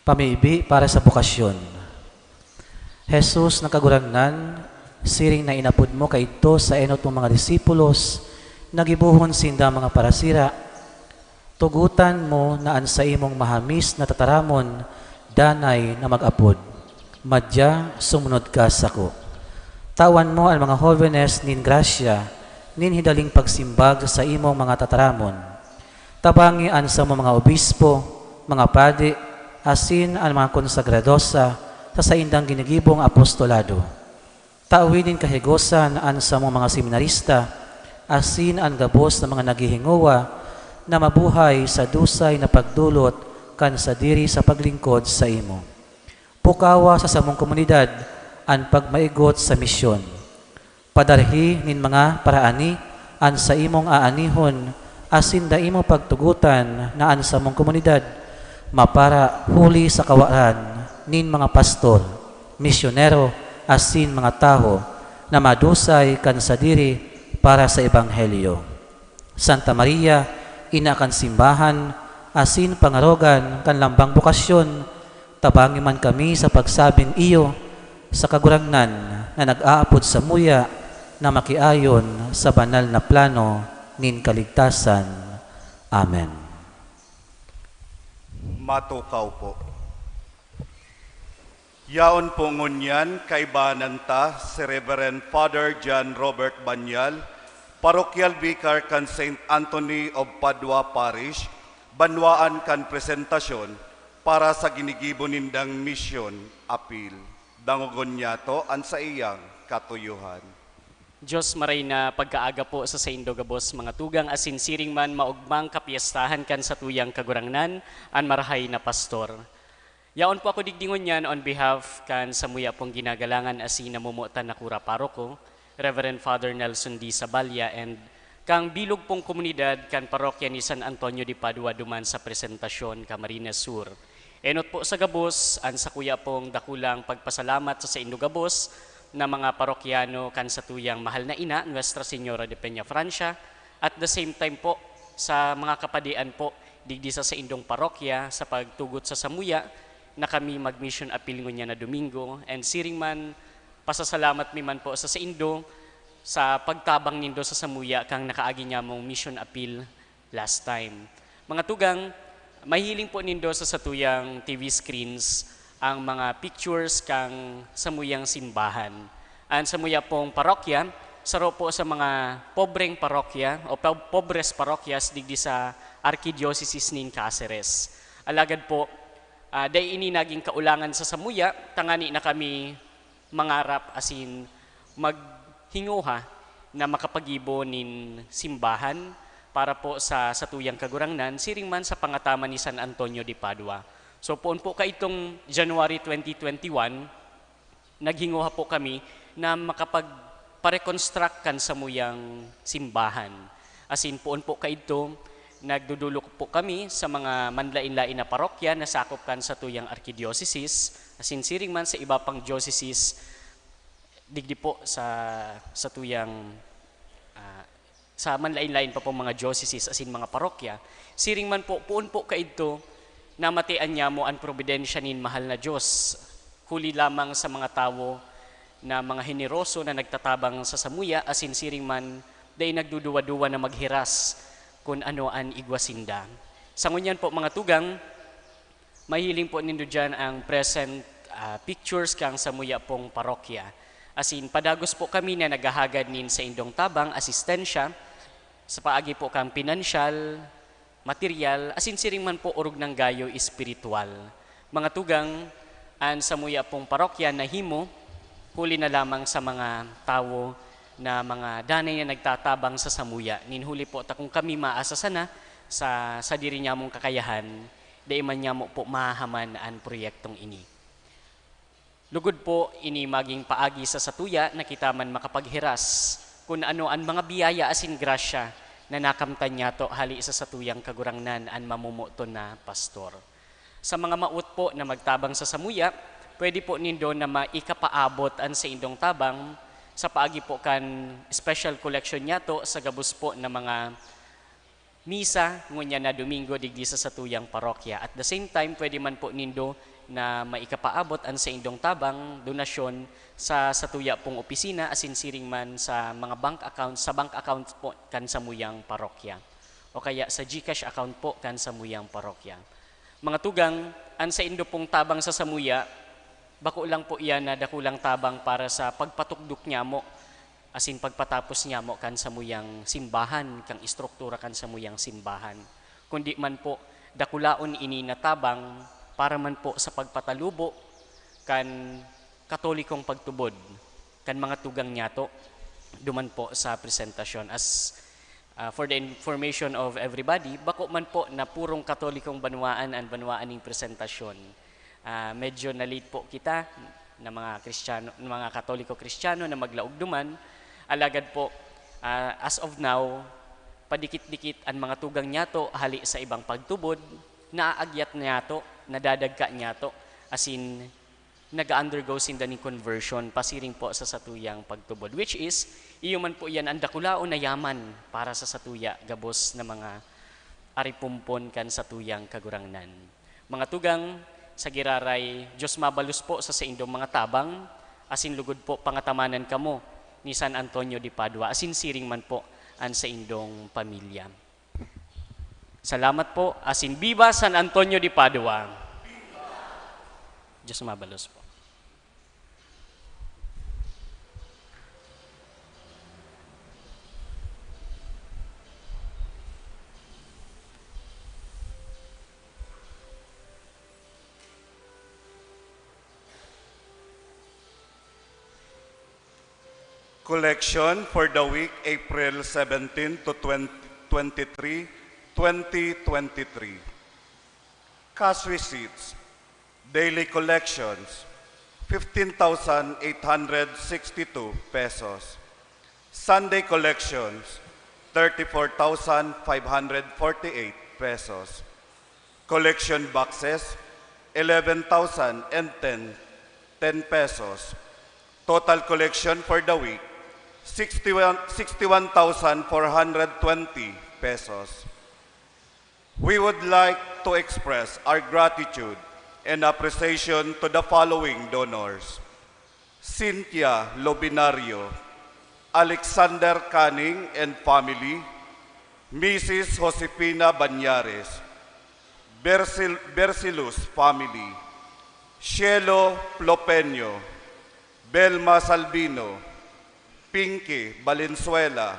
Pamibi para sa bokasyon. Jesus na Kagurangnan, siring na inapod mo kaidto sa enot mong mga disipulos, na gibohon sinda mga parasira, tugotan mo na an saimong mahamis na tataramon danay na mag-apod. Madya, sumunod ka sako. Tawan mo an mga hobenes nin grasya nin hidaling pagsimbag sa imong mga tataramon. Tabangi an samong mga obispo, mga padi, asin an mga konsagradosa sa saindang ginigibong apostolado. Tawi nin kahigosan an samong mga seminarista asin an gabos na mga naghihingowa na mabuhay sa dusay na pagdolot kan sadiri sa paglingkod saimo. Pukawa sa samong komunidad an pagmaigot sa misyon. Padarhi nin mga paraani an saimong aanihon, asin dai mo pagtugotan na an samong komunidad mapara huli sa kawaran nin mga pastor, misyonero, asin mga tawo na madusay kan sadiri para sa ebanghelyo. Santa Maria, Ina kan Simbahan, asin pangarogan kan lambang bokasyon, tabangi man kami sa pagsabing iyo sa Kagurangnan na nag-aapod samuya na makiayon sa banal na plano nin kaligtasan. Amen. Matukaw po. Yaon po ngunyan kaibanan ta si Reverend Father John Robert Banyal, Parochial Vicar kan Saint Anthony of Padua Parish, banwaan kan presentasyon para sa ginigibo nindang misyon apil. Dangogon niyato an saiyang katuyohan. Diyos maray na pagkaaga po sa saindo gabos, mga tugang, asin siring man maogmang kapyestahan kan satuyang Kagurangnan, an marahay na pastor. Yaon po ako digdi ngunyan on behalf kan samuya pong ginagalangan asin namomotan na kura paroko, Reverend Father Nelson D. Saballa, and kan bilog pong komunidad kan parokya ni San Antonio de Padua duman sa Presentacion, Camarines Sur. Enot po sa gabos, an sakuya pong dakulang pagpasalamat sa saindo gabos na mga parokyano kan satuyang mahal na ina, Nuestra Señora de Peñafrancia, at the same time po sa mga kapadian po digdi sa saindong parokya sa pagtugot sa samuya na kami mag-mission appeal ngunyan na Domingo, and siring man, pasasalamat mi man po sa saindo sa pagtabang nindo sa samuya kan nakaagi nyamong mission appeal last time. Mga tugang, mahiling po nindo sa satuyang T V screens ang mga pictures kan samuyang simbahan. An samuya pong parokya, saro po sa mga pobreng parokya o po-, pobres parokyas digdi sa Arkidiyosesis nin Caceres. Alagad po, ah, dai ini nagin kaulangan sa samuya, tangani na kami mangarap asin maghingoha na makapagibo nin simbahan para po sa satuyang Kagurangnan, siring man sa pangataman ni San Antonio de Padua. So, poon po kaitong January twenty twenty-one, naghingoha po kami na makapagpa-reconstruct kan samuyang simbahan. Asin poon po kaidto, nagdudulok po kami sa mga manlaen-laen na parokya na sakop kan satuyang arkidiosesis, asin siring man sa iba pang diosesis, digdi po sa satuyang, ah, sa manlaen-laen pa pong mga diosesis asin mga parokya. Siring man po, poon po kaidto, namatian nyamo an probidensya nin mahal na Dios, huli lamang sa mga tawo na mga heneroso na nagtatabang sa samuya, asin siring man dai nagduduwa-duwa na maghiras kun ano an igwa sinda. Sa ngunyan po, mga tugang, mahiling po nindo diyan ang present, ah, pictures kan samuya pong parokya. Asin padagos po kami na naghahagad nin saindong tabang, asistensya, sa paagi po kan pinansyal, material, asin siring man po orog nang gayo espiritual. Mga tugang, an samuya pong parokya nahimo Huli na lamang sa mga tawo na mga danay na nagtatabang sa samuya. Nin huli po ta kung kami maasa sana sa sadiri nyamong kakayahan, dai man nyamo po mahahaman an proyektong ini. Lugod po, ini maging paagi sa satuya na kita man makapaghiras kun ano an mga biyaya asin grasya na nakamtan nyato hali sa satuyang Kagurangnan, an mamomoton na pastor. Sa mga mawot po na magtabang sa samuya, pwede po nindo na maikapaabot an saindong tabang sa paagi po kan special collection nyato sa gabos po na mga misa ngunyan na Domingo digdi sa satuyang parokya. At the same time, pwede man po nindo na maikapaabot an saindong tabang, donasyon, sa satuya pong opisina, asin siring man sa mga bank account, sa bank account po kan samuyang parokya, o kaya sa GCash account po kan samuyang parokya. Mga tugang, an saindo pong tabang sa samuya, bako lang po iyan na dakulang tabang para sa pagpatukdok nyamo asin pagpatapos nyamo kan samuyang simbahan, kan estruktura kan samuyang simbahan. Kundi man po, dakulaon ini na tabang para man po sa pagpatalubo kan Katolikong pagtubod kan mga tugang nyato duman po sa presentasyon. As, ah, for the information of everybody, bako man po na purong Katolikong banwaan an banwaan ning presentasyon. Ah, medyo na-late po kita na mga Kristiyano, mga Katoliko Kristiyano na maglaog duman. Alagad po, ah, as of now, padikit-dikit an mga tugang nyato hali sa ibang pagtubod, naaagyat nyato, nadadagka nyato, asin naga-undergo sinda nin conversion pasiring po sa satuyang pagtubod, which is, iyo man po iyan an dakulaon na yaman para sa satuya gabos na mga aripumpon kan satuyang Kagurangnan. Mga tugang, sa giraray, Diyos mabalos po sa saindong mga tabang, asin lugod po pangatamanan kamo ni San Antonio de Padua, asin siring man po an saindong pamilya. Salamat po, asin biba San Antonio de Padua! Diyos mabalos po. Collection for the week April seventeen to twenty, twenty-three, twenty twenty-three. Cash receipts, daily collections, fifteen thousand eight hundred sixty-two pesos. Sunday collections, thirty-four thousand five hundred forty-eight pesos. Collection boxes, eleven thousand and ten, ten pesos. Total collection for the week, sixty-one, sixty-one thousand four hundred twenty pesos. We would like to express our gratitude and appreciation to the following donors: Cynthia Lobinario, Alexander Canning and family, Missus Josefina Bañares, Bersil-, Bersilus family, Cielo Plopeño, Belma Salvino, Pinky Valenzuela,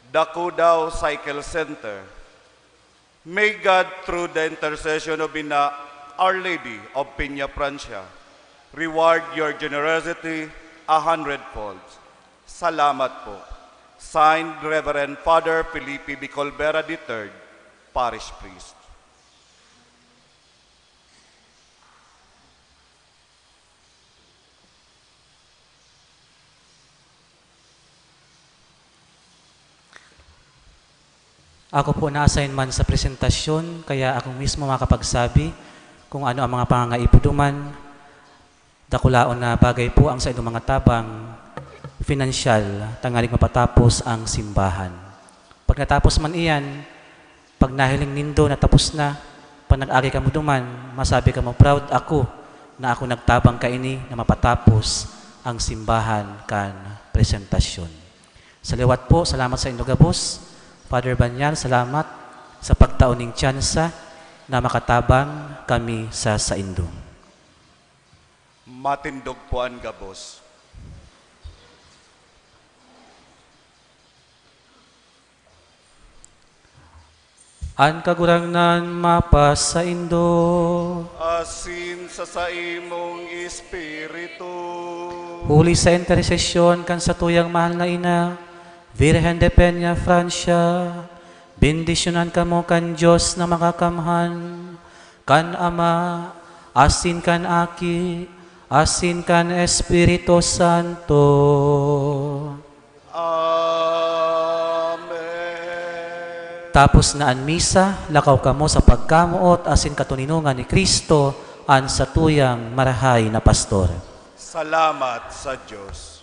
Dakudao Cycle Center. May God, through the intercession of Ina, Our Lady of Peña Francia, reward your generosity a hundredfold. Salamat po. Signed, Reverend Father Felipe Bicolbera the third, Parish Priest. Ako po na-assign man sa presentasyon, kaya ako mismo makapagsabi kung ano ang mga pangangaipo duman. Dakulaon na bagay po ang saindong mga tabang, pinansyal, tanganing mapatapos ang simbahan. Pag natapos man iyan, pag nahiling nindo na tapos na, pag nag-agi kamo duman, masabi kamo, "Proud ako na ako nagtabang kaini na mapatapos ang simbahan kan presentasyon." Sa liwat po, salamat saindo gabos. Father Banyal, salamat sa pagtao ning tsansa na makatabang kami sa saindo. Matindog po an gabos. An Kagurangnan mapasaindo. Asin sa saimong espiritu. Huli sa intersesyon kan satuyang mahal na ina, Virgen de Peña Francia, bendisyonan kamo kan Dios na Makakamhan, kan Ama, asin kan Aki, asin kan Espiritu Santo. Amen. Tapos na an misa, lakaw kamo sa pagkamoot asin katoninongan ni Cristo, an satuyang marahay na pastor. Salamat sa Diyos.